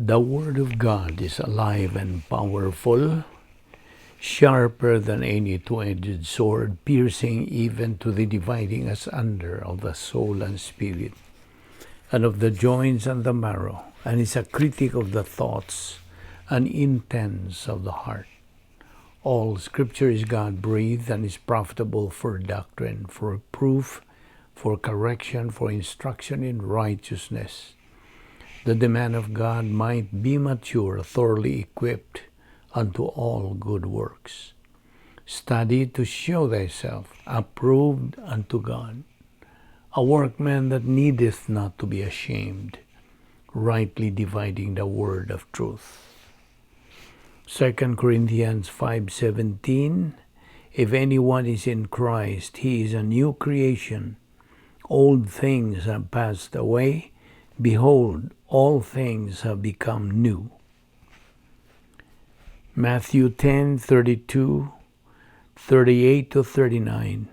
The Word of God is alive and powerful, sharper than any two-edged sword, piercing even to the dividing asunder of the soul and spirit, and of the joints and the marrow, and is a critic of the thoughts and intents of the heart. All Scripture is God-breathed and is profitable for doctrine, for reproof, for correction, for instruction in righteousness, that the man of God might be mature, thoroughly equipped unto all good works. Study to show thyself approved unto God, a workman that needeth not to be ashamed, rightly dividing the word of truth. 2 Corinthians 5:17. If anyone is in Christ, he is a new creation. Old things have passed away. Behold, all things have become new. Matthew 10:32, 38 to 39.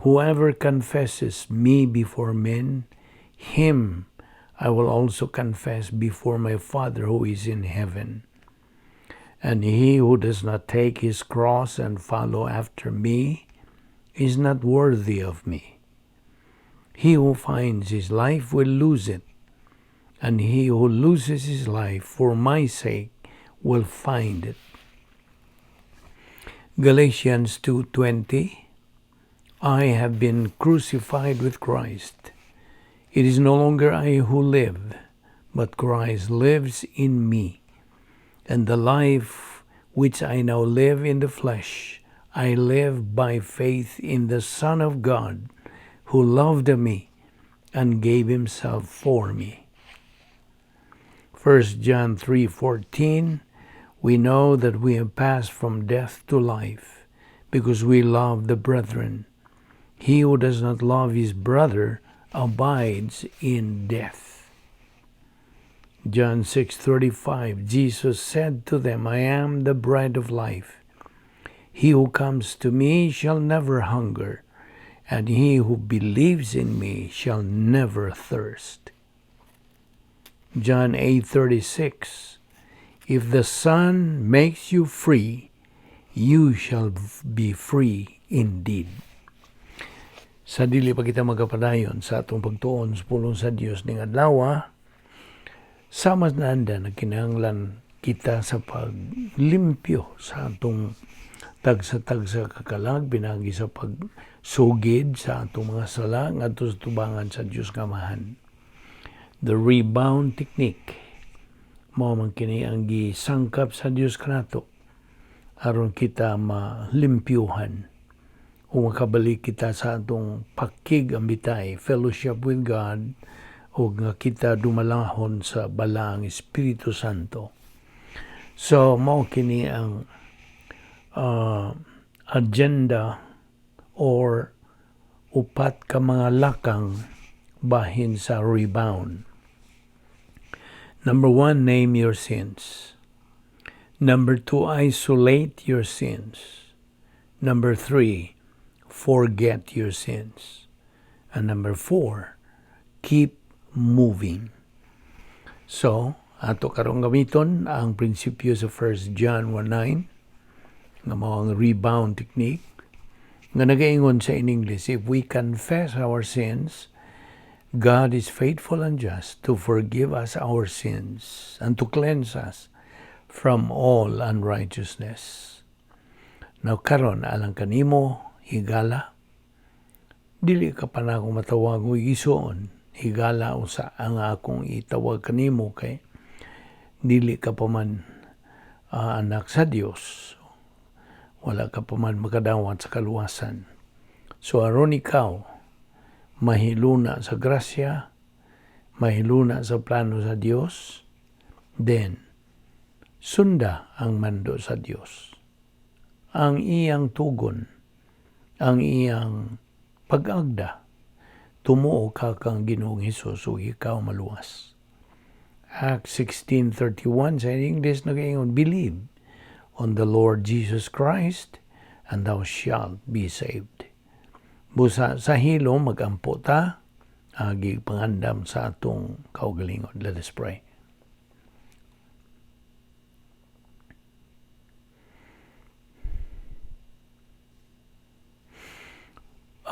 Whoever confesses me before men, him I will also confess before my Father who is in heaven. And he who does not take his cross and follow after me is not worthy of me. He who finds his life will lose it, and he who loses his life for my sake will find it. Galatians 2:20. I have been crucified with Christ. It is no longer I who live, but Christ lives in me. And the life which I now live in the flesh, I live by faith in the Son of God, who loved me and gave himself for me. 1 John 3:14. We know that we have passed from death to life because we love the brethren. He who does not love his brother abides in death. John 6:35. Jesus said to them, "I am the bread of life. He who comes to me shall never hunger, and he who believes in me shall never thirst." John 8:36. If the Son makes you free, you shall be free indeed. Sa dili pa kita magkapadayon sa atong pagtuon sa pulong sa Dios ning adlaw, sama nanda nagkinahanglan kita sa paglimpyo sa atong tagsa-tagsa kakalag pinagi sa pagsugid sa atong mga sala ngadto sa tubangan sa Dios nga Amahan. The rebound technique, mao man kini ang gisangkap sa Dios kanato aron kita malimpyuhan o makabalik kita sa atong pakig-ambitay, fellowship with God, o nga kita dumalahon sa Balaang Espiritu Santo. So, mao kini ang agenda or upat ka mga lakang bahin sa rebound. Number one, name your sins. Number two, isolate your sins. Number three, forget your sins. And number four, keep moving. So, ato karong gamiton ang prinsipyo sa 1 John 1:9 nga mao ang rebound technique nga nagaingon sa in English, "If we confess our sins, God is faithful and just to forgive us our sins and to cleanse us from all unrighteousness." Now karon, alang kanimo, higala, dili ka pa nako matawag og igsuon. Higala usa ang akong itawag kanimo kay dili ka pa man anak sa Dios. Wala ka pa man makadawat sa kaluwasan. So aron ikaw mahiluna sa grasya, mahiluna sa plano sa Dios, then sunda ang mando sa Dios. Ang iyang tugon, ang iyang pag-agda, tumuo ka kang Ginoong Hesus ug ikaw maluwas. Acts 16:31 sa English nagaingon, "Believe on the Lord Jesus Christ and thou shalt be saved." Busa sa hilom magampo ta agi pangandam sa atong kaugalingon. Let us pray.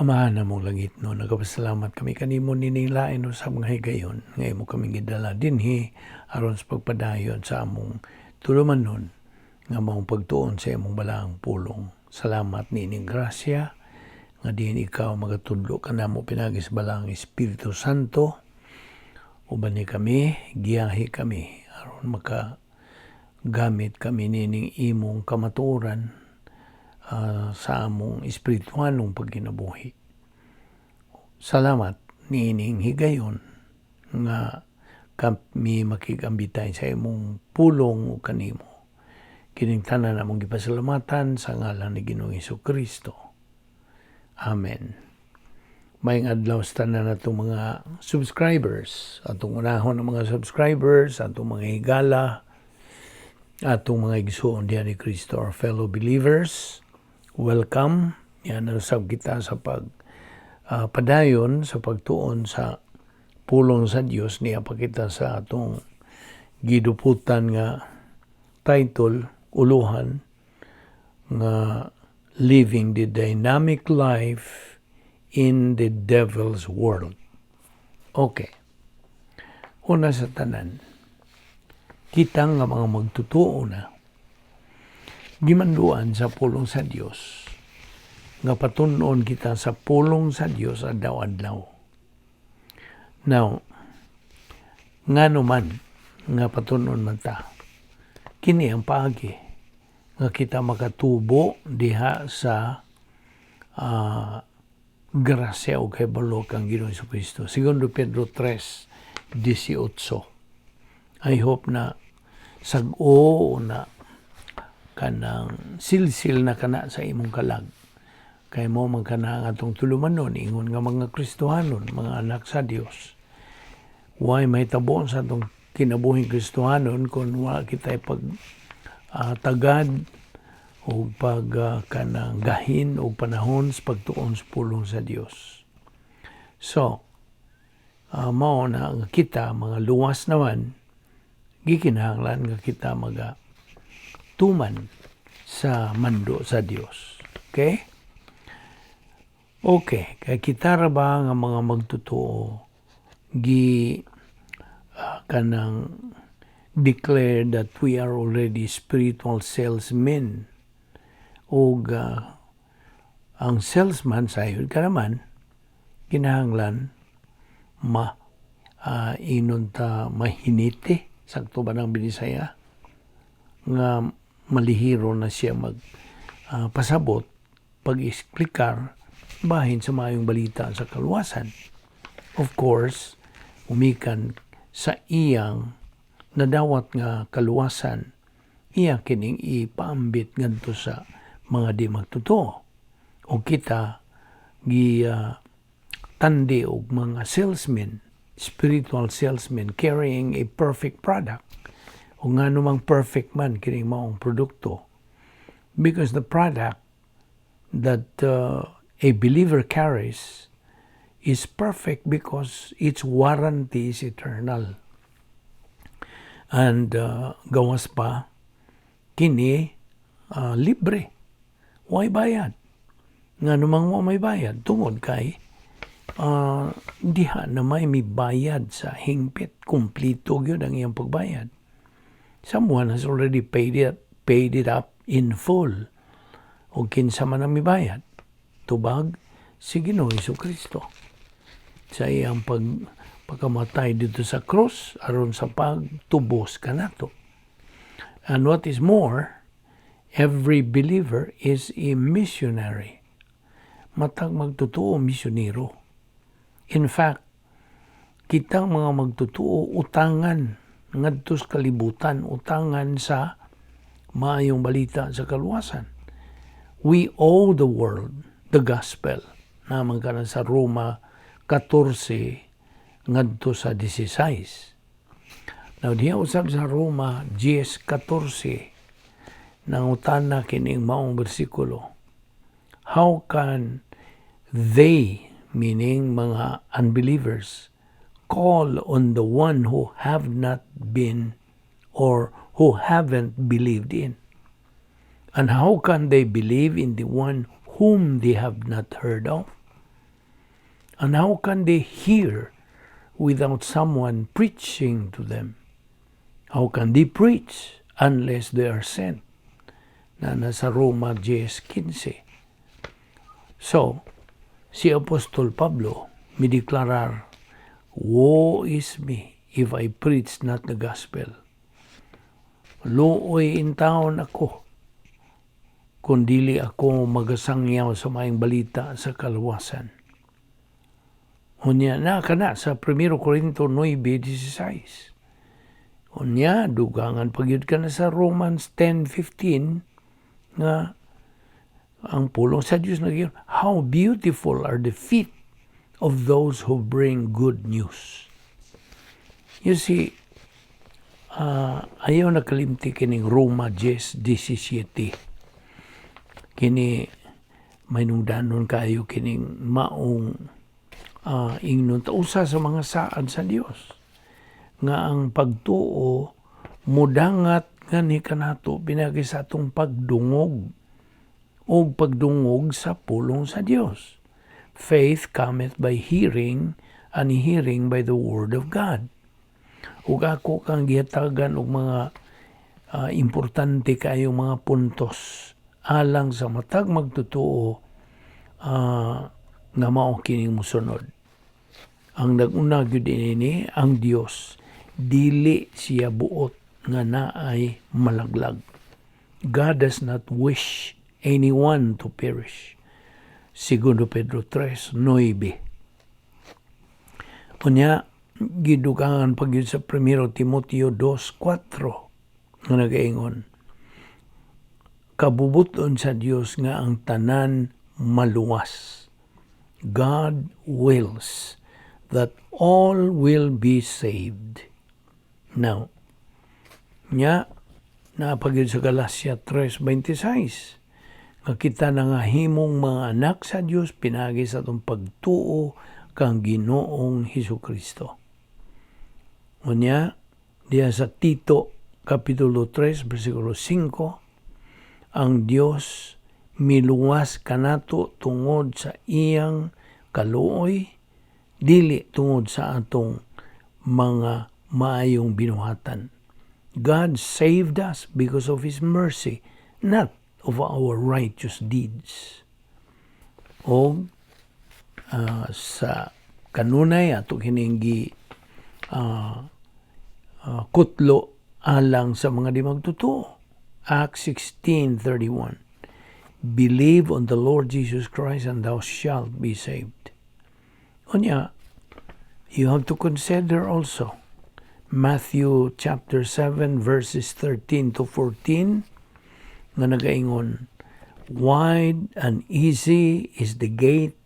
Amahan namong langitnon, nagapasalamat kami kanimo nining lain usab nga higayon nga imo kaming gidala dinhi aron sa pagpadayon sa among tulumanon nga maong pagtuon sa imong balaang pulong. Salamat niining grasya nga diin ikaw magatudlo kanamo pinaagi sa Balaang Espiritu Santo. Uban ni kami, giyahi kami aron maka gamit kami nining imong kamatuoran sa among espiritualong pagkinabuhi. Salamat niining higayon nga kami makig-ambitay sa imong pulong ug kanimo. Kining tanan among gipasalamatan sa ngalan ni Ginoong Kristo. Amen. Maayong adlaw sa tanan atong mga subscribers, atong unahon ng mga subscribers, atong mga higala, atong mga igsuon diha ni Kristo, our fellow believers. Welcome. Yan usab kita sa pag padayon sa pagtuon sa pulong sa Dios. Niya pa kita sa atong giduputan nga title, uluhan nga "Living the Dynamic Life in the Devil's World." Okay. Una sa tanan, kita nga mga magtutuo na gimanduan sa pulong sa Dios nga patunon kita sa pulong sa Dios adlaw-adlaw. Now, ngano man nga patunon man ta? Kini ang paagi nga kita makatubo diha sa grasya o kahibalo kang Ginoong Kristo. Segundo Pedro 3:18. I hope na sag-o na kanang silsil na kana sa imong kalag. Kay mao man kana ang atong tulumanon, ingon nga mga Kristohanon, mga anak sa Dios. Way mahitabo sa atong kinabuhing Kristohanon kung wa kita pag tagad o pag kanang gahin o panahon sa pagtuon sa pulong sa Dios. So, mao na nga kita mga luwas naman, gikinahanglan nga kita maga tuman sa mando sa Dios. Okay? Okay, kay kita ra ba nga mga magtotoo gi kanang declare that we are already spiritual salesmen, ug ang salesman, sayod ka naman, kinahanglan ma inon ta mahiniti, sakto ba ng Binisaya, nga malihiro na siya mag pasabot, pag-eksplikar bahin sa maayong balita sa kaluwasan. Of course, umikan sa iyang nadawat nga kaluwasan, iya kining ipaambit ngadto sa mga di magtotoo. O kita gi tandi og mga salesmen, spiritual salesmen carrying a perfect product. O ngano mang perfect man kining maong produkto? Because the product that a believer carries is perfect because its warranty is eternal. And gawas pa, kini libre. Way bayad. Ngano mang wa may bayad? Tungod kay diha na may mibayad sa hingpit. Kumplito gyud ang iyang pagbayad. Someone has already paid it up in full. O kinsa man ang mibayad? Tubag si Ginoong Kristo sa iyang pagkamatay dito sa cross aron sa pagtubos kanato. And what is more, every believer is a missionary. Matag magtotoo, misyonero. In fact, kitang mga magtotoo utangan ngadto sa kalibutan, utangan sa maayong balita sa kaluwasan. We owe the world the gospel. Naman ka na sa Roma 14 ngadto sa 16. Now, diha usab sa Roma 10:14, nangutana kining maong bersikulo. How can they, meaning mga unbelievers, call on the one who have not been or who haven't believed in? And how can they believe in the one whom they have not heard of? And how can they hear without someone preaching to them? How can they preach unless they are sent? Na nasa Roma 10:15. So, si Apostol Pablo mideklarar, "Woe is me if I preach not the gospel." Luoy intawon ako kung dili ako magasangyaw sa maayong balita sa kaluwasan. Unya na kana sa 1 Corinto 9:16. Unya dugangan pa gyud kana sa Romans 10:15 nga ang pulong sa Dios nag, "How beautiful are the feet of those who bring good news." You see, ayaw na kalimti kining Roma 10:17. Kini mahinungdanon kayo kining maong ingnon ta usa sa mga saad sa Dios nga ang pagtuo mudangat ngani kanato pinagi sa atong pagdungog o pagdungog sa pulong sa Dios. Faith cometh by hearing, and hearing by the word of God. Ug ako kang gihatagan og mga importante kayong mga puntos alang sa matag magtotoo nga mao kining mosunod. Ang nag-una gyud ini, ang Dios dili siya buot nga naay malaglag. God does not wish anyone to perish. Segundo Pedro 3:9. Unya, gidugangan pa gyud sa 1 Timoteo 2:4 nga nagaingon, kabubuton sa Dios nga ang tanan maluwas. God wills that all will be saved. Now, nya naa pa gyud sa Galatia 3:26 nga kita na nga himong mga anak sa Dios pinagi sa atong pagtuo kang Ginoong Hesus Kristo. Unya, diya sa Tito Kapitulo 3, versikulo 5, ang Dios miluwas kanato tungod sa iyang kaluoy, dili tungod sa atong mga maayong binuhatan. God saved us because of His mercy, not of our righteous deeds. O sa kanunay ato kining gi kutlo alang sa mga di magtotoo. Acts 16:31. Believe on the Lord Jesus Christ and thou shalt be saved. Unya, you have to consider also Matthew chapter 7 verses 13 to 14 nga nagaingon, "Wide and easy is the gate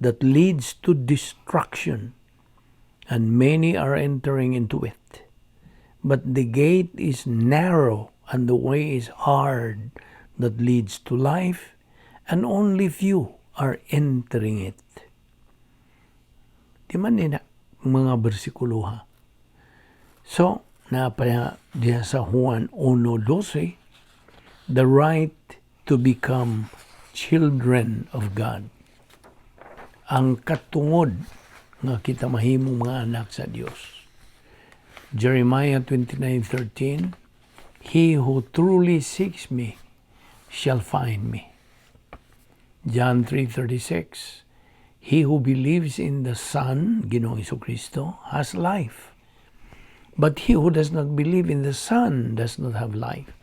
that leads to destruction, and many are entering into it. But the gate is narrow and the way is hard that leads to life, and only few are entering it." Di man nina mga bersikulo ha. So, naa pa diya sa Juan 1:12, the right to become children of God. Ang katungod nga kita mahimong mga anak sa Dios. Jeremiah 29:13, "He who truly seeks me shall find me." John 3:36, "He who believes in the Son," Ginoong Kristo, "has life. But he who does not believe in the Son does not have life,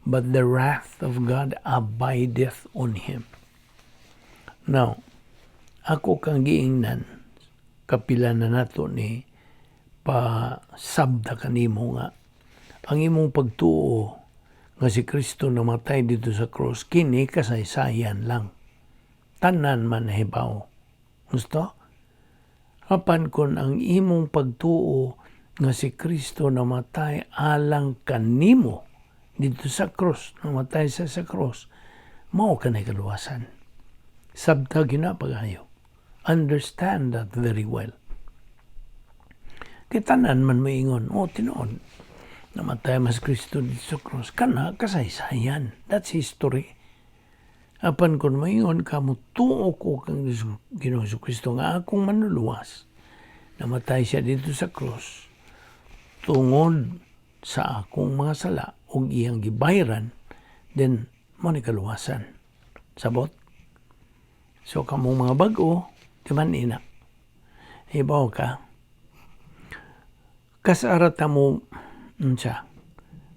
but the wrath of God abideth on him." Now, ako kang giingnan, kapila na nato ni pa sabta kanimo nga ang imong pagtuo nga si Kristo namatay dito sa cross, kini kasaysayan lang. Tanan man nahibaw. Gusto? Apan kon ang imong pagtuo nga si Kristo namatay alang kanimo dito sa cross, namatay siya sa cross, mao kanay kaluwasan. Sabta gyud pag-ayo. Understand that very well. Kay tanan man moingon, "Oh, tinuod, namatay mas Kristo dito sa cross." Kana, kasaysayan. That's history. Apan kung moingon ka, "Mutuo ko kang Ginoong Kristo nga akong manluluwas. Namatay siya didto sa krus tungod sa akong mga sala ug iyang gibayran," then mao ni kaluwasan. Sabot? So kamong mga bag-o, di man ina. Hibaw ka, kas-a ra ta mo, unsa,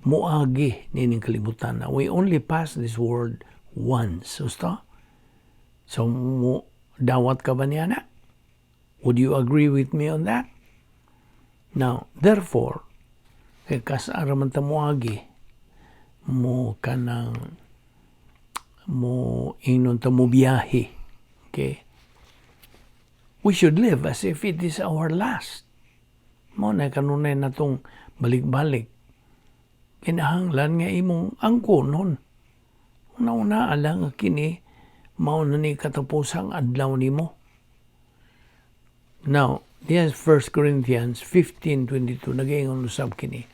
muagi nining kalibutan na we only pass this world once. Gusto? So, mo, dawat ka ba niya na? Would you agree with me on that? Now, therefore, kay kas-a ra man ta moagi, mo kanang mo ingnon ta mo biyahe. Okay? We should live as if it is our last. Mao na kanunay natong balik-balik. Kinahanglan nga imong angkonon. Una-una lang nga kini mao na ni katapusang adlaw nimo. Now, yes, 1 Corinthians 15:22 nagaingon usab kini.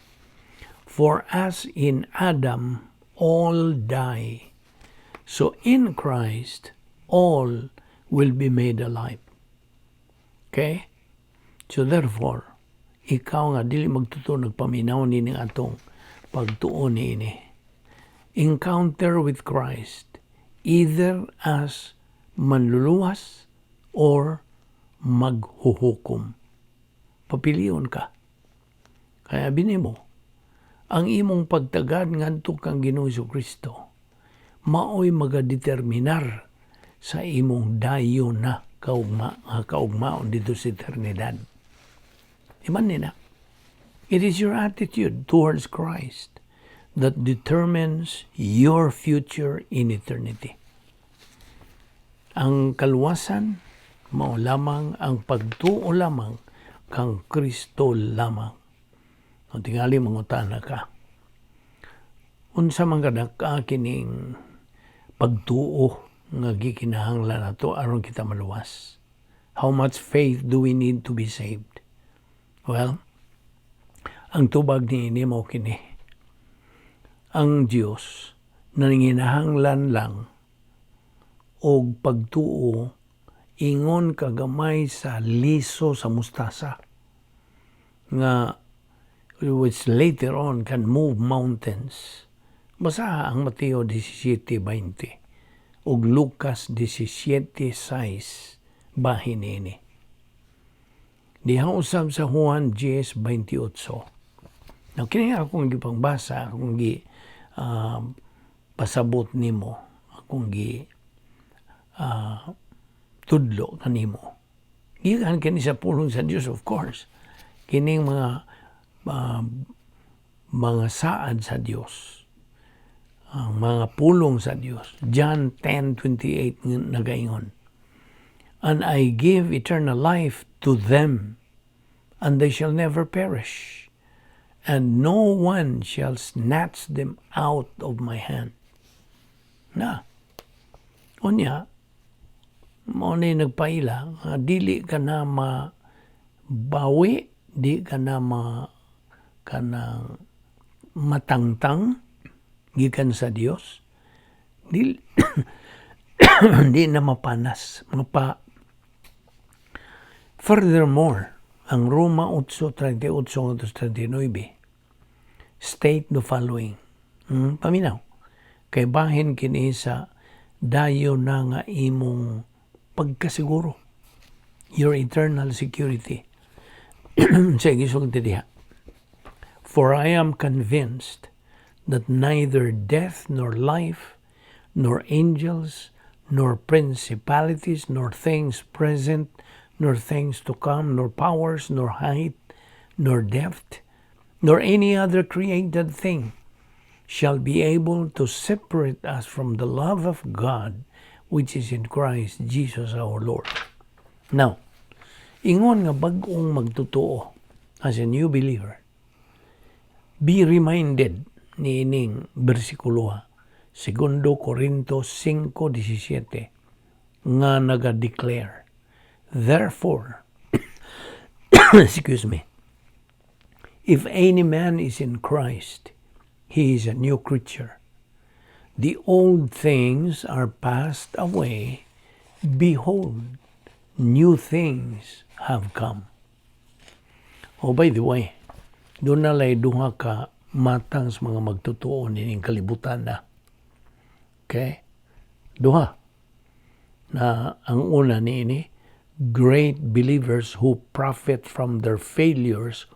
"For as in Adam all die, so in Christ all will be made alive." Okay? So therefore, ikaw nga dili magtotoo nagpaminaw nining atong pagtuo niini. Encounter with Christ either as manluluwas or maghuhukom. Papilion ka. Kaya binimo, ang imong pagtagad ngadto kang Ginoong Kristo maoy magadeterminar sa imong dayon na kaugma nga kaugmaon didto sa eternidad. Iman ni na. It is your attitude towards Christ that determines your future in eternity. Ang kaluwasan mao lamang ang pagtuo lamang kang Kristo lamang. Kung tingali mangutana ka, unsa man kadak kining pagtuo nga gikinahanglan nato aron kita maluwas? How much faith do we need to be saved? Well, ang tubag niini mao kini. Ang Dios nanginahanglan lang og pagtuo ingon kagamay sa liso sa mustasa nga which later on can move mountains. Basa ang Mateo 17:20 ug Lucas 17:6 bahin niini. Diha usab sa Juan 10:28. Now, kini akong gipangbasa, akong gi pasabot nimo, akong gi tudlo kanimo. Gikan kini sa pulong sa Dios, of course. Kining mga saad sa Dios. Ang mga pulong sa Dios. John 10:28 nagaingon, "And I give eternal life to them, and they shall never perish, and no one shall snatch them out of my hand." Na. Unya, mao ni nagpaila nga dili ka na mabawi, di ka na ma kanang matangtang gikan sa Dios. Di na mapanas, mapa. Furthermore, ang Roma 8:38-39 state the following. Paminaw. Kay bahin kini sa dayon na nga imong pagkasiguro. Your eternal security. Sige, gisulti diha. "For I am convinced that neither death nor life, nor angels, nor principalities, nor things present, nor things to come, nor powers, nor height, nor depth, nor any other created thing shall be able to separate us from the love of God which is in Christ Jesus our Lord." Now, ingon nga bag-ong magtotoo as a new believer, be reminded niining bersikulo ha, Segundo Corinto 5:17 nga naga-declare, "Therefore," excuse me, "if any man is in Christ, he is a new creature. "The old things are passed away. Behold, new things have come." Oh, by the way, duna lay duha ka matang sa mga magtotoo nining kalibutan na. Okay? Duha. Na ang una niini, great believers who profit from their failures,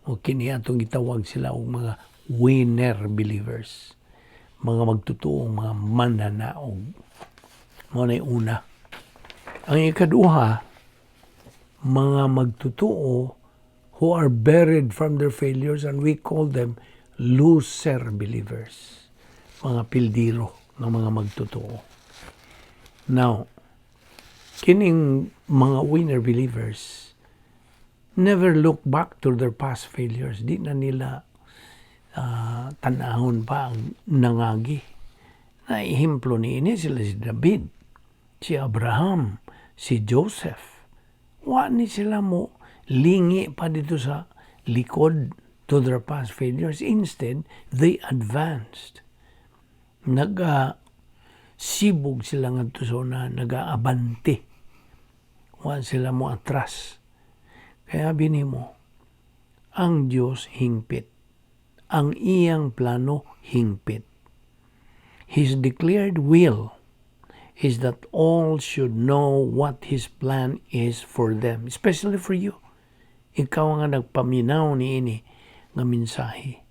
o kini atong gitawag sila og mga winner believers. Mga magtutuong mga mananaog. Mao na una. Ang ikaduha, mga magtotoo who are buried from their failures, and we call them loser believers. Mga pildiro ng mga magtotoo. Now, kining mga winner believers never look back to their past failures. Di na nila tanahon pa ang nangagi. Na ehemplo niini sila si David, si Abraham, si Joseph. Wa ni sila mo lingi pa dito sa likod to their past failures. Instead, they advanced. Naga sibog sila ngadto sa una, nagaabante. Wa sila mo atras. Kaya bini mo, ang Diyos hingpit. Ang iyang plano hingpit. His declared will is that all should know what His plan is for them, especially for you. Ikaw nga nagpaminaw niini nga mensahe.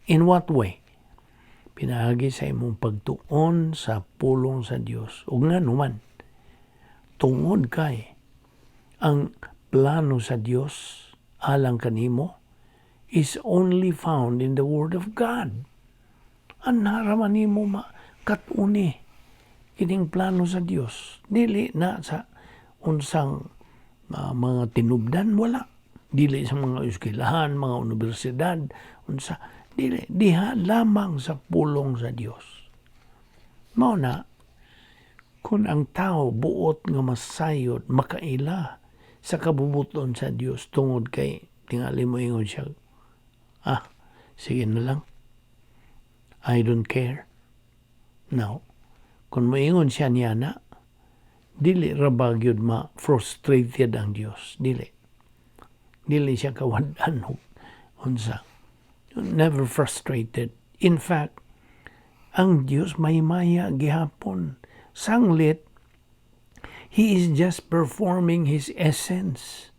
In what way? Pinaagi sa imong pagtuon sa pulong sa Dios. Ug ngano man, tungod kay ang plano sa Dios alang kanimo is only found in the Word of God. Anha ra man nimo makatuni kining plano sa Dios. Dili na sa unsang mga tinubdan, wala. Dili sa mga eskwelahan, mga universidad, unsa dili, diha lamang sa pulong sa Dios. Mao na kung ang tao buot nga masayod, makaila sa kabubuton sa Dios, tungod kay tingali mo ingon siya, "Ah, sige na lang. I don't care." Now, kung moingon siya niya na, dili ra ba gyud ma-frustrated ang Dios? Dili. Dili siya kawad-an unsa. Never frustrated. In fact, ang Dios may maya gihapon. Sanglit, He is just performing His essence.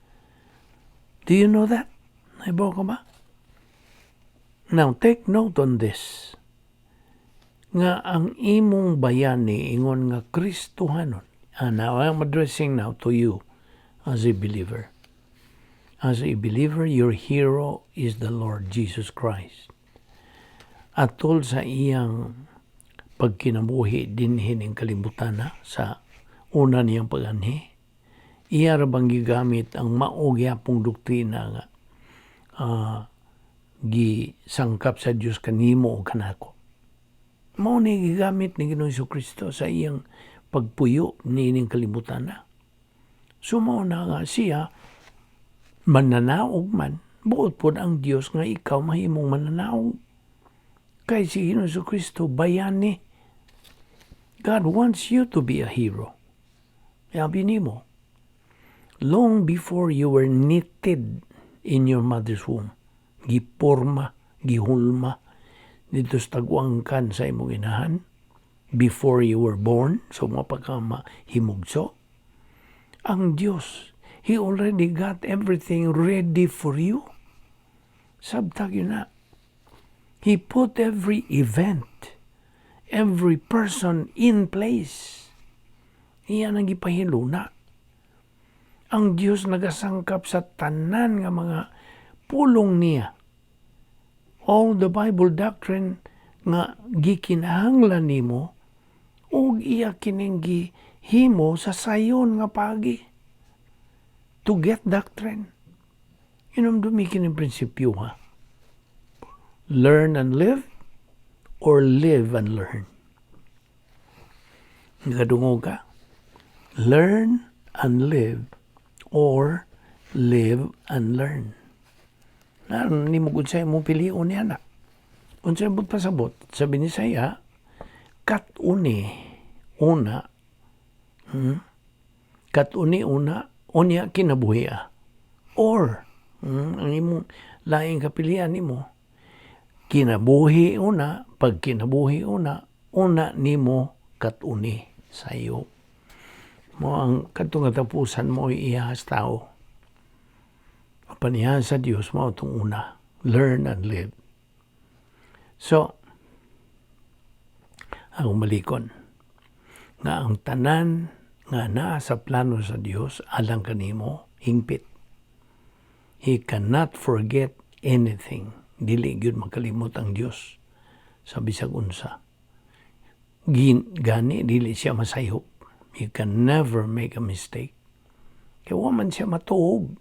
Do you know that? Naibaw ka ba? Now, take note on this. Nga ang imong bayani ingon nga Kristohanon. And now I'm addressing now to you as a believer. As a believer, your hero is the Lord Jesus Christ. Atol sa iyang pagkinabuhi dinhi ning kalibutan na sa una niyang pag-anhi, iya ra bang gigamit ang mao gyapong doktrina nga gisangkap sa Dios kanimo o kanako. Mao ni gigamit ni Ginoong Kristo sa iyang pagpuyo niining kalibutan na. So mao na nga siya mananaog man, buot pod ang Dios nga ikaw mahimong mananaog. Kay si Ginoong Kristo bayani. God wants you to be a hero. Sabi nimo, long before you were knitted in your mother's womb, giporma, gihulma, dito sa tagwangkan sa imong inahan, before you were born, so mo pagka mahimugso, ang Diyos, He already got everything ready for you. Sabtag yun na. He put every event, every person in place. Iya nang gipahiluna. Ang Diyos nagasangkap sa tanan nga mga pulong niya. All the Bible doctrine nga gikinahanglan nimo ug iya kining gihimo sa sayon nga pagi to get doctrine. Inumdumi kining prinsipyo, ha. Learn and live or live and learn. Nakadungog ka? Learn and live or live and learn. Na ni mo kung mo pilion niya na. Unsay buot pasabot sa Binisaya, Kat-uni una, Kat-uni una, unya kinabuhia. Or, ang imong laing kapilian nimo, kinabuhi una, pag kinabuhi una, una nimo kat-uni sayo. Mao ang kadtong katapusan mo iya sa tao. Apan iya sa Dios mao tong una. Learn and live. So, ang malikon nga ang tanan nga naa sa plano sa Dios alang kanimo hingpit. He cannot forget anything. Dili gyud makalimot ang Dios sa bisag unsa. Gani dili siya masayop. He can never make a mistake. Kaya wa man siya matuog.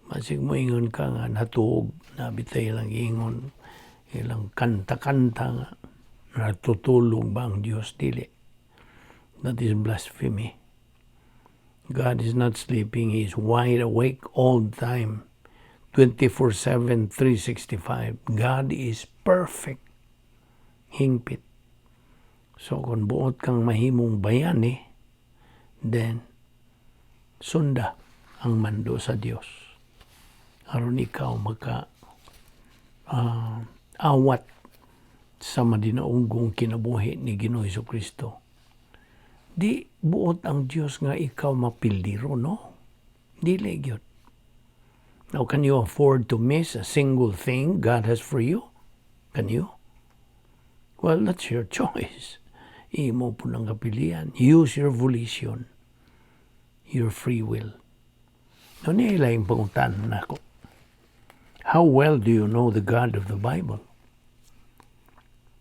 Basig mo ingon ka nga natuog, nabitay lang ingon, ilang kanta-kanta nga natutulog ba ang Dios? Dili. That is blasphemy. God is not sleeping. He is wide awake all the time. 24/7, 365. God is perfect. Hingpit. So kung buot kang mahimong bayani, then sunda ang mando sa Dios. Aron ikaw maka awat sa madinaugong kinabuhi ni Ginoo Kristo. Di buot ang Dios nga ikaw mapildiro, no? Dili gyud. Now, can you afford to miss a single thing God has for you? Can you? Well, that's your choice. Imo pud nang kapilian. Use your volition, your free will. Now, niya yung pangutana nako. How well do you know the God of the Bible?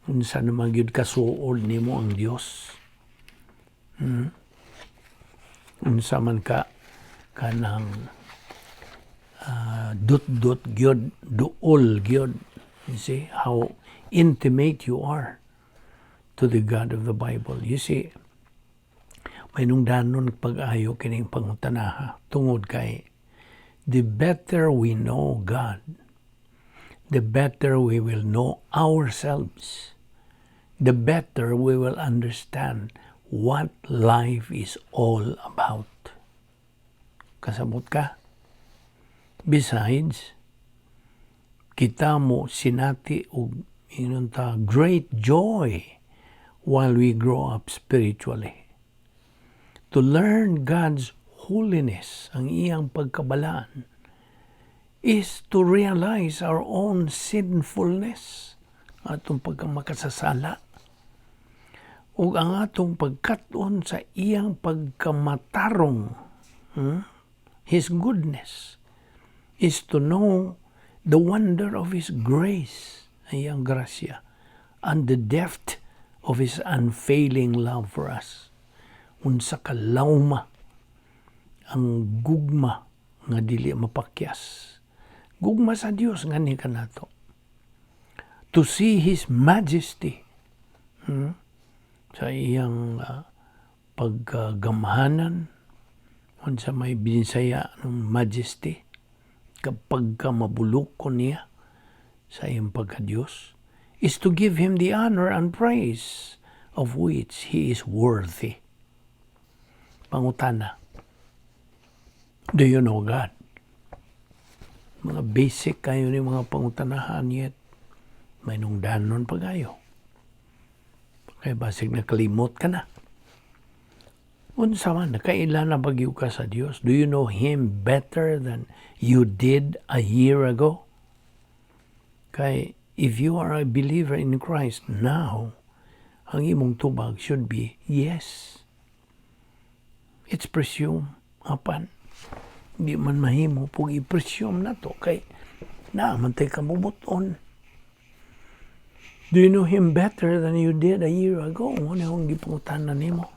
Unsa naman gyud kasuol nimo ang Dios? Unsa man ka kanang dut-dut gyud, duol gyud. You see how intimate you are to the God of the Bible. You see, may nungdanon pag-ayo kining pangutanaha tungod kay the better we know God, the better we will know ourselves, the better we will understand what life is all about. Kasabot ka? Besides, kita mo sinati og ingon ta great joy while we grow up spiritually. To learn God's holiness, ang iyang pagkabalaan, is to realize our own sinfulness, atong pagkamakasasala, ug ang atong pagkat-on sa iyang pagkamatarong, His goodness, is to know the wonder of His grace, ang iyang grasya, and the depth of His unfailing love for us. Unsa ka lawma ang gugma nga dili mapakyas. Gugma sa Dios nga ni kanato. To see His majesty, sa iyang pagkagamhanan, unsa may Binisaya ng majesty, kapag ka mabulukon niya sa iyang pagka-Diyos, is to give Him the honor and praise of which He is worthy. Pangutana, do you know God? Mga basic kayo ni mga pangutanahan, yet may nungdanon pag-ayo. Kaya basig nakalimot ka na. Unsa man, nakaila na bagyo ka sa Dios? Do you know Him better than you did a year ago? Kay if you are a believer in Christ now, ang imong tubag should be yes. It's presume. Apan, di man mahimo pug i-presume na to kay naa man tay kabubuton. Do you know Him better than you did a year ago? Ano ang gipangutana nimo?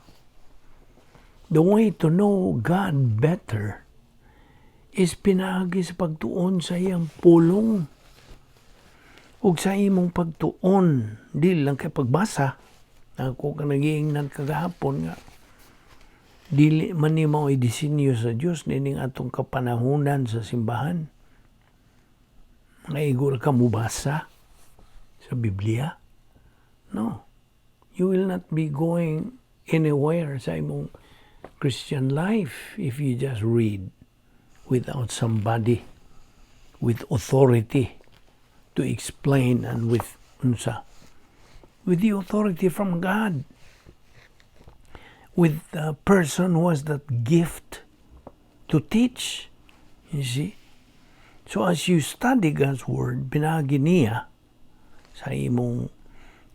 The way to know God better is pinaagi sa pagtuon sa iyang pulong. Ug sa imong pagtuon, di lang kay pagbasa. Ako ka nagiingnan kagahapon nga dili man ni mao disenyo sa Dios nining atong kapanahunan sa simbahan. Nga igor ka mubasa sa Biblia. No. You will not be going anywhere sa imong Christian life if you just read without somebody with authority to explain and with unsa, with the authority from God, with the person who has that gift to teach, you see. So as you study God's Word, pinaagi niya sa imong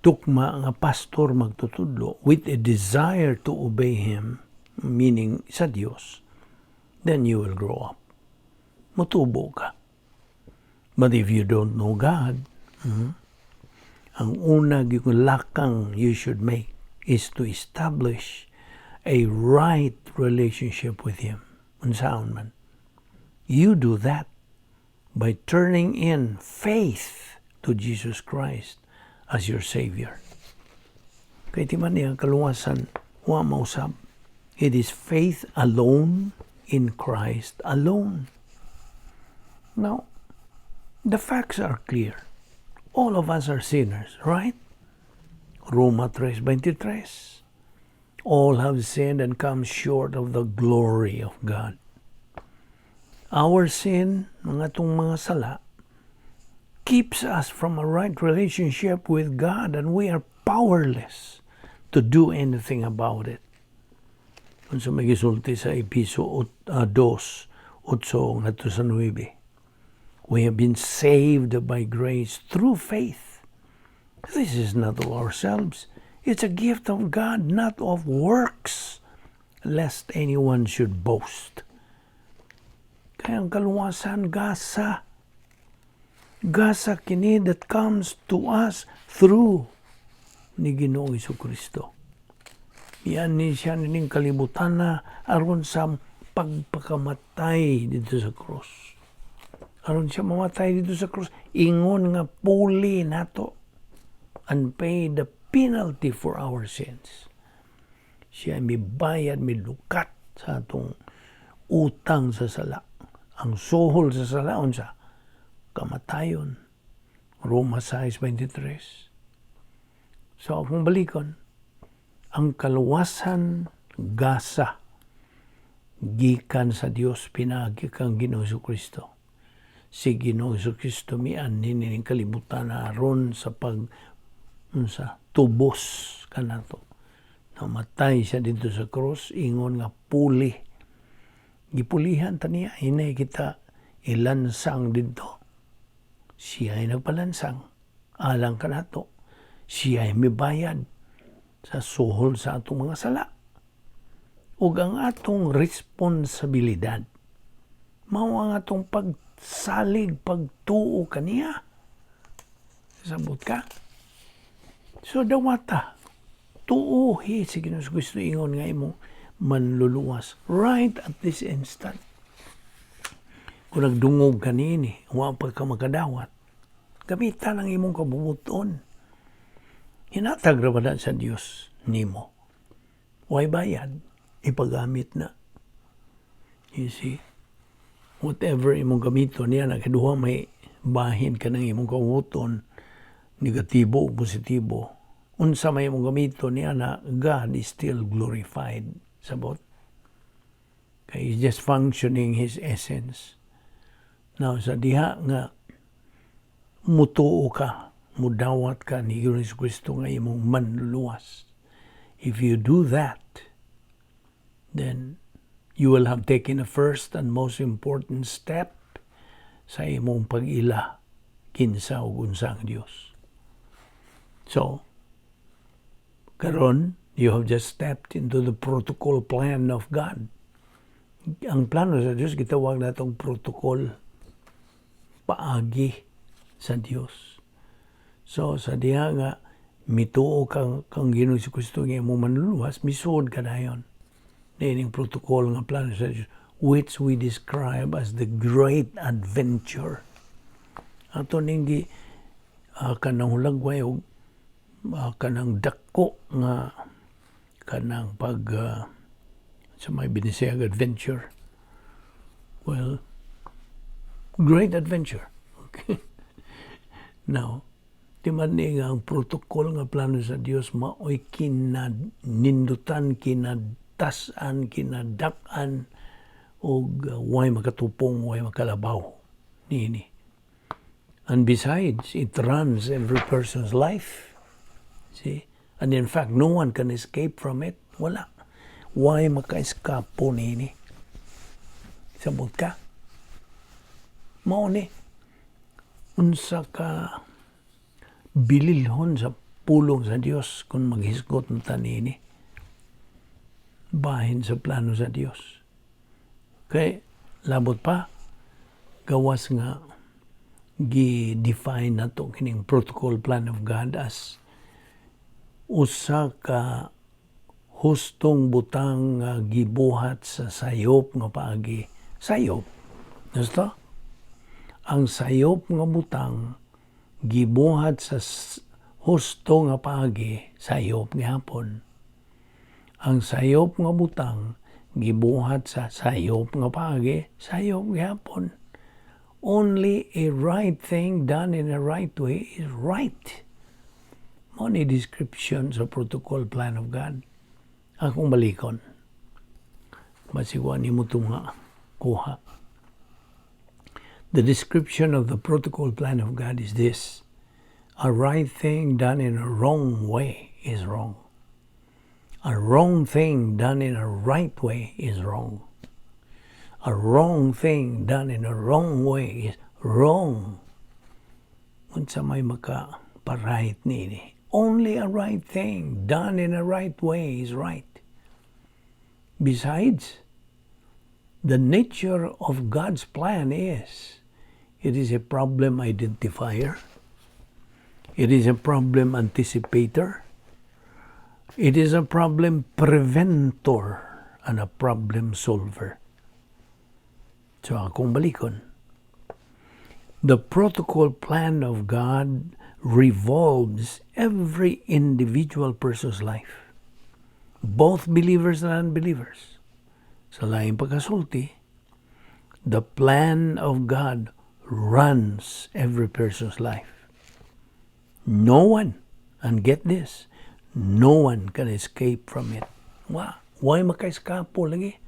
tukma nga pastor magtutudlo with a desire to obey him, meaning sa Dios, then you will grow up. Mutubo ka. But if you don't know God, ang una gyud lakang you should make is to establish a right relationship with Him. Unsaon man? You do that by turning in faith to Jesus Christ as your Savior. Kay ti man niya kaluwasan, wa mausab. It is faith alone in Christ alone. Now, the facts are clear. All of us are sinners, right? Roma 3:23. All have sinned and come short of the glory of God. Our sin, mga atong mga sala, keeps us from a right relationship with God, and we are powerless to do anything about it. Kung sa may gisulti sa Episo 2, 8 ngadto sa 9. We have been saved by grace through faith. This is not of ourselves. It's a gift of God, not of works, lest anyone should boast. Kaya ang kaluwasan, gasa. Gasa kini that comes to us through ni Ginoong Kristo. Yan ni siya nining kalibutan na aron sa pagpakamatay dito sa cross. Aron siya mamatay dito sa cross, ingon nga puli nato and pay the penalty for our sins. Siya mibayad, milukat sa atong utang sa sala. Ang suhol sa sala, unsa? Kamatayon. Roma 6:23. So, akong balikon, ang kaluwasan gasa gikan sa Dios pinaagi kang Ginoong Kristo. Si Ginoong Kristo mianhi nining kalibutan aron sa pag unsa tubos kanato. Namatay siya dito sa cross ingon nga puli. Gipulihan ta niya, hinay kita ilansang didto. Siya ay nagpalansang alang kanato. Siya ay mibayad sa suhol sa atong mga sala. Ug ang atong responsibilidad mao ang atong pagsalig, pagtuo kaniya. Sabot ka? So dawata, tuuhi si Ginoong Kristo ingon nga imong manluluwas right at this instant. Kung nagdungog ka niini, wa pa ka makadawat, gamitan ang imong kabubuton. Hinatag ra ba na sa Dios nimo? Way bayad, ipagamit na. You see? Whatever imong gamiton niya, nakaduha may bahin ka ng imong kabubuton, negatibo o positibo. Unsa may imong gamiton niya na God is still glorified. Sabot? Kay he's just functioning His essence. Now, sa diha nga mutuo ka, mudawat ka ni Jesus Kristo nga imong manluluwas. If you do that, then you will have taken the first and most important step sa imong pag-ila kinsa ug unsa ang Dios. So, karon you have just stepped into the protocol plan of God. Ang plano sa Dios gitawag natong protocol, paagi sa Dios. So sa diha nga mituo kang kang Ginoong Kristo nga imong manluluwas, misuod ka dayon niining protocol nga plano sa Dios, which we describe as the great adventure. Ato ning gi kanang hulagway og kanang dako nga kanang pag sa may Binisayag adventure. Well, great adventure. Okay. Now, Di man ni nga ang protocol nga plano sa Dios maoy kinanindutan, kinatasan, kinadak-an og way makatupong, way makalabaw niini. And besides, it runs every person's life. See? And in fact, no one can escape from it. Wala. Way maka-eskapo niini? Sabot ka? Mao ni. Unsa ka bililhon sa pulong sa Dios kung maghisgot na ta niini. Bahin sa plano sa Dios. Kay labot pa, gawas nga gi-define nato kining protocol plan of God as usa ka hustong butang nga gibuhat sa sayop nga paagi. Sayop. Gusto? Ang sayop nga butang gibuhat sa husto nga paagi, sayop gihapon. Ang sayop nga butang gibuhat sa sayop nga paagi, sayop gihapon. Only a right thing done in a right way is right. Mao ni description sa protocol plan of God. Akong balikon. Masigwa ni mo nga kuha. The description of the protocol plan of God is this: A right thing done in a wrong way is wrong. A wrong thing done in a right way is wrong. A wrong thing done in a wrong way is wrong. Unsa may maka pa-right niini? Only a right thing done in a right way is right. Besides, the nature of God's plan is it is a problem identifier. It is a problem anticipator. It is a problem preventor and a problem solver. So akong balikon. The protocol plan of God revolves every individual person's life, both believers and unbelievers. Sa laing pagkasulti, the plan of God runs every person's life. No one, and get this, no one can escape from it. Wa, way maka-eskapo lagi?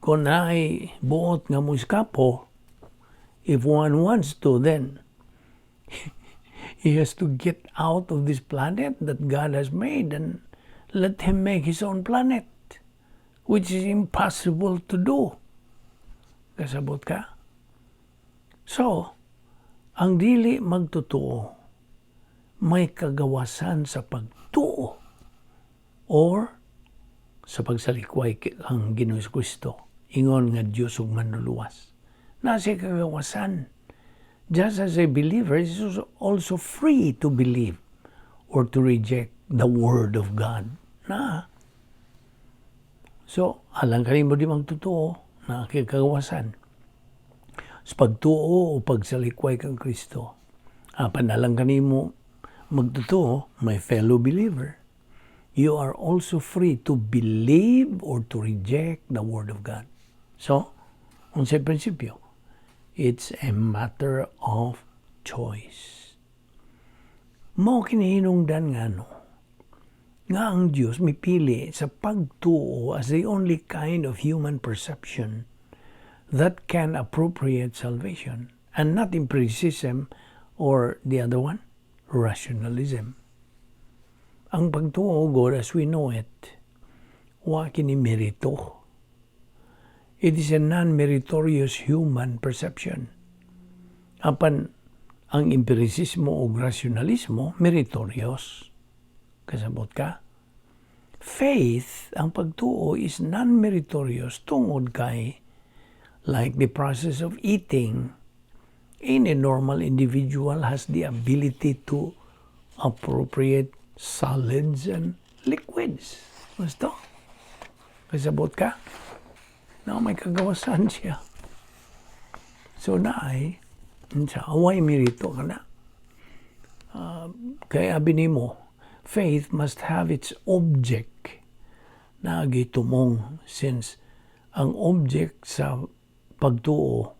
Kung naay buot nga mo eskapo, if one wants to, then he has to get out of this planet that God has made and let him make his own planet, which is impossible to do. Kasabot ka? So, ang dili magtotoo, may kagawasan sa pagtuo or sa pagsalikway ang Ginoong Kristo ingon nga Dios ug manluluwas. Naa siya'y kagawasan. Just as a believer is also free to believe or to reject the Word of God. Na. So, alang kanimo di magtotoo, naa kay kagawasan sa pagtuo o pagsalikway kang Kristo. Apan alang kanimo magtotoo, my fellow believer, you are also free to believe or to reject the Word of God. So, unsay prinsipyo? It's a matter of choice. Mao kinihinungdan nga no, nga ang Diyos mipili sa pagtuo as the only kind of human perception that can appropriate salvation and not empiricism or the other one, rationalism. Ang pagtuo, God, as we know it, wa kini merito. It is a non-meritorious human perception. Apan ang empiricismo o rationalismo, meritorious. Kasabot ka? Faith, ang pagtuo, is non-meritorious tungod kay, like the process of eating, any normal individual has the ability to appropriate solids and liquids. Gusto? Kasabot ka? Na may kagawasan siya. So naay, sa away merito ka na. Kaya abi nimo, faith must have its object na gitumong since ang object sa pagtuo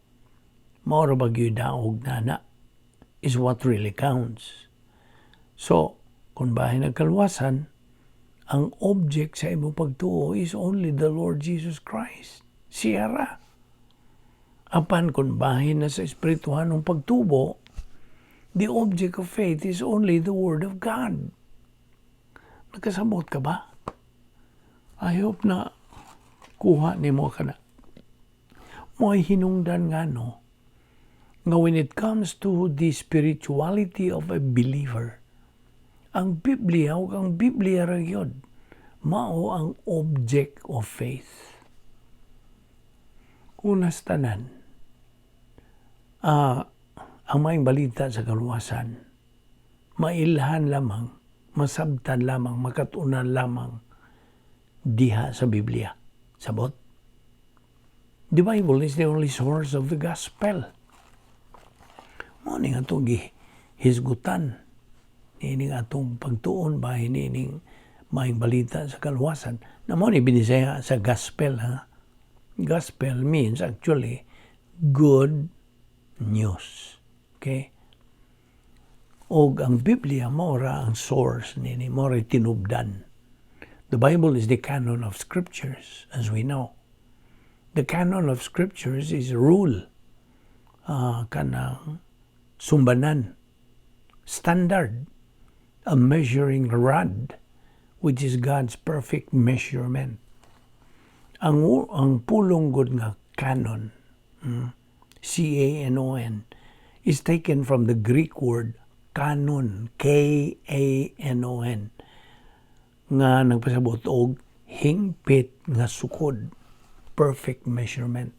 mao ra ba gyud daog nana. is what really counts. So, kung bahin ang kaluwasan, ang object sa imong pagtuo is only the Lord Jesus Christ. Siya ra. Apan kung bahin na sa espirituhanong pagtubo, the object of faith is only the Word of God. Nagkasabot ka ba? I hope na kuha nimo kana. Mo'y hinungdan nga no, nga when it comes to the spirituality of a believer, ang Biblia ug ang Biblia ra gyud mao ang object of faith. Unas tanan, ang maayong balita sa kaluwasan, mailhan lamang, masabtan lamang, makatunan lamang diha sa Biblia. Sabot? The Bible is the only source of the gospel. Mao ni atong gihisgutan niining atong pagtuon ba niining maayong balita sa kaluwasan na mao ni binisaya sa gospel, ha. Gospel means actually good news. Okay? Og ang Biblia mao ra ang source nini, mao ra tinubdan. The Bible is the canon of scriptures, as we know. The canon of scriptures is rule, kanang sumbanan, standard, a measuring rod, which is God's perfect measurement. Ang pulong gud nga canon, C-A-N-O-N, is taken from the Greek word kanon, K-A-N-O-N, nga nagpasabot og hingpit nga sukod, perfect measurement.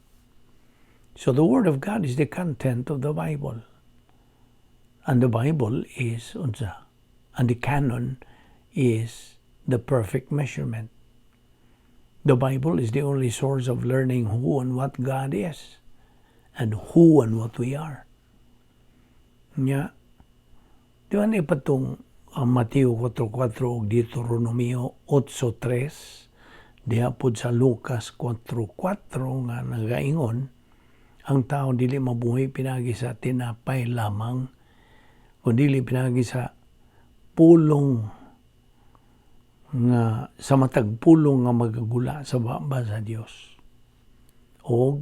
So the Word of God is the content of the Bible. And the Bible is unsa? And the canon is the perfect measurement. The Bible is the only source of learning who and what God is and who and what we are. Nya, di ba ni patong Mateo 4.4 ug Deuteronomio 8.3, diha pod sa Lucas 4.4 nga nagaingon, ang tao dili mabuhi pinagi sa tinapay lamang, kundi pinagi sa pulong nga sa matag pulong nga magagula sa baba sa Dios. Og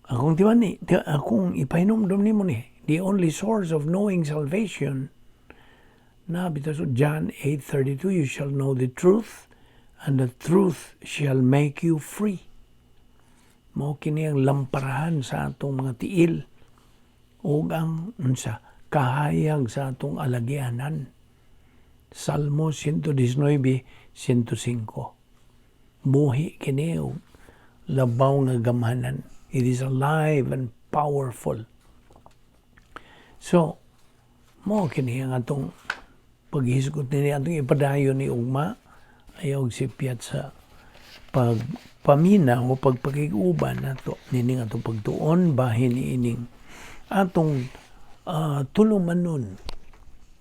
akong tiwan ni, akong ipahinumdom nimo ni, the only source of knowing salvation na bitaw sa John 8:32, "You shall know the truth and the truth shall make you free." Mao kini ang lamparahan sa atong mga tiil ug ang unsa, kahayag sa atong alagianan. Salmo 119:105. Buhi kini og labaw nga gamhanan. It is alive and powerful. So, mao kini ang atong paghisgot nini, atong ipadayon ni ugma, ayaw sipyat sa pagpaminaw o pagpakig-uban nato nining atong pagtuon bahin niining atong tulumanon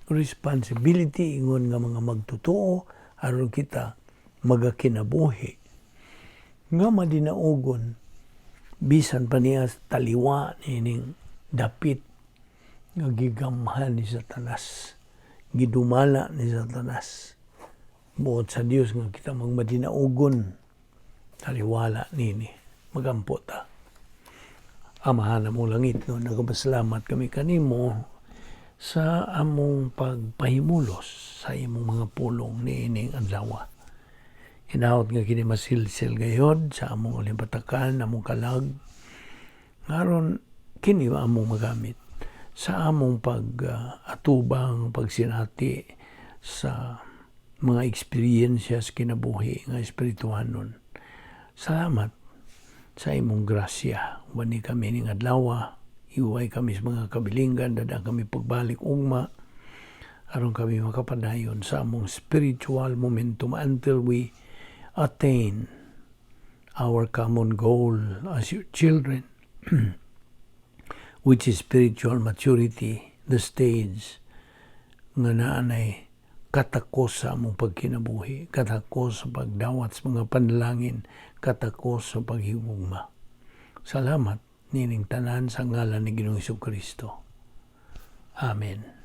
responsibility ingon nga mga magtotoo aron kita magakinabuhi nga madinaugon bisan pa niya taliwa nining dapit nga gigamhan ni Satanas, gidumala ni Satanas. Buot sa Dios nga kita magmadinaugon taliwala nini. Magampo ta. Amahan among langit no, nagapasalamat kami kanimo sa among pagpahimulos sa imong mga pulong niining adlaw. Hinaot nga kini masilsil gayod sa among ulimpatakan, among kalag. Ngaron kini among magamit sa among pag-atubang, pagsinati sa mga eksperyensya sa kinabuhi nga espirituhanon. Salamat sa imong grasya. Wani kami ning adlaw, iway kami sa mga kabilinggan, dada kami pagbalik ugma, aron kami makapadayon sa among spiritual momentum until we attain our common goal as your children, which is spiritual maturity, the stage nga naanay katakos sa among pagkinabuhi, katakos sa pagdawat sa mga panalangin, katakos sa paghigugma. Salamat nining tanan sa ngalan ni Ginoong Kristo. Amen.